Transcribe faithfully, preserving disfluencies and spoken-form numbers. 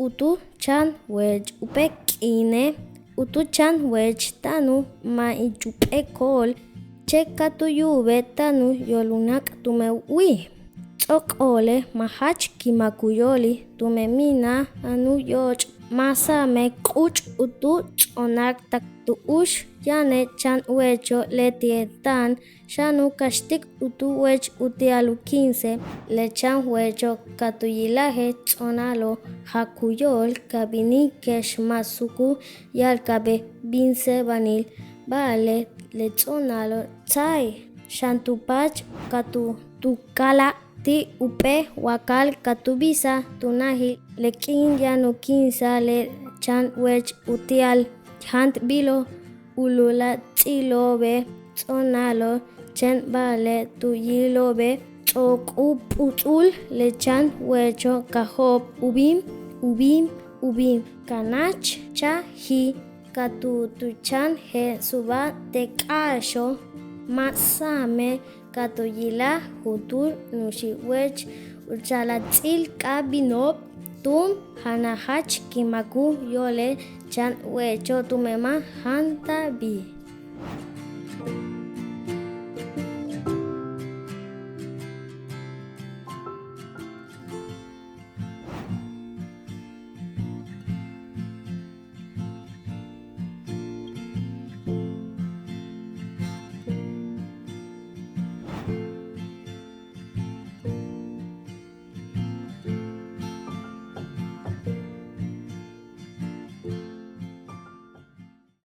u tu chan weech jump'éel k'iine', u tu chan weech táan u ma' ich jump'éel kool, chéen ka tu yu'ubej táan u yóol u náak' tumen wíij. Ts'o'ok óole' ma' jach ki'imak u yóoli' tumen mina'an u yóoch', máaxame' k'uch' u tu ts'o'onak tak tu'ux yane' chan weecho' leti'e' táan xan u kaxtik u tu weech uti'al u ki'insej le chan weecho'. Ka tu yilaje' ts'o'onalo' jak u yóol ka bin kex ma' suku ya'alkabej bin tse'ebanil, ba'ale' le ts'o'onalo' tsa'ay xan tu paach ka tu tukalaj ti' jump'éel wakaal ka tu bisaj tu najil le k'iin yaan u ki'insa'al le chan weech uti'al jantbilo'. U lulaj ts'íilo'obe' ts'o'onalo' chéen ba'ale' tu yíilo'obe' ts'o'ok u p'u'ut'ul le chan weecho' ka jo'op' u bin, u bin, u bin. Ka náach chajil ka tu tu chan je'el suba te' k'áaxo', máaxame' ka tu yilaj juntúul nuuxil weech u cha'alaj ts'íil k'a'abino'ob túun janal jach ki'imak u yóole' chan weecho' tumen ma' jantabil.